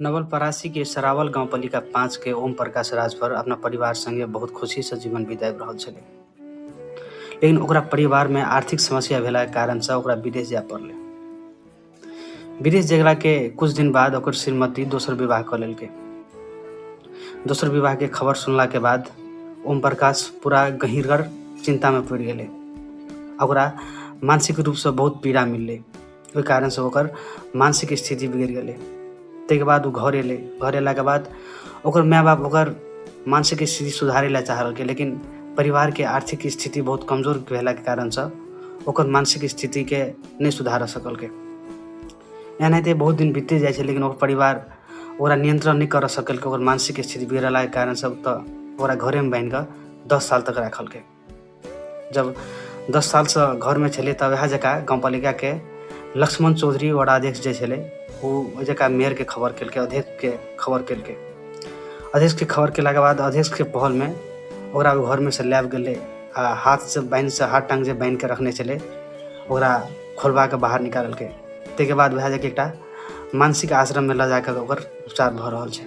नवलपरासीके सरावल गाउँपालिका 5 के ओम प्रकाश राजभर अपना परिवार संगे बहुत खुशीसँ जीवन बिताबि रहल छलै। लेकिन ओकरा परिवारमे आर्थिक समस्या भेलाके कारणसँ ओकरा विदेश जाय पड़लै। विदेश गेलाके कुछ दिन बाद ओकर श्रीमती दोसर विवाह कऽ लेलकै। दोसर विवाहके खबर सुनलाके बाद ओम प्रकाश पूरा गहींरगर चिन्तामे पड़ि गेलै। ओकरा मानसिक रूपसँ बहुत पीड़ा मिललै। ओहि कारणसँ ओकर मानसिक स्थिति बिगड़ि गेलै। ताहिके बाद ओ घर अयलै। घर अयलाके बाद ओकर माय बाप ओकर मानसिक स्थिति सुधारै लए चाहलकै, लेकिन परिवारके आर्थिक स्थिति बहुत कमजोर भेलाके कारणसँ ओकर मानसिक स्थितिके नहि सुधार सकलकै। एनाहिते बहुत दिन बीतते जाइ छै, लेकिन ओकर परिवार ओकरा नियंत्रण नहि कर सकलकै। ओकर मानसिक स्थिति बिगड़लाके कारणसँ तऽ ओकरा घरेमे बान्हि कऽ 10 साल तक राखलकै। जब 10 सालसँ घरमे छलै तब वएह जकाँ गाउँपालिकाके लक्ष्मण चौधरी वार्डाध्यक्ष जे छलै ओ ओहि जकाँ मेयरके खबर केलकै, अध्यक्षके खबर केलकै। अध्यक्षके खबर केलाके बाद अध्यक्षके पहलमे ओकरा ओहि घरमे से लाबि गेलै आ हाथसँ बान्हिसँ हाथ टाङ्ग जे बान्हिके रखने छलै ओकरा खोलबाके बाहर निकाललकै। ताहिके बाद वएह जाके एकटा मानसिक आश्रममे लऽ जाकऽ ओकर उपचार भऽ रहल छै।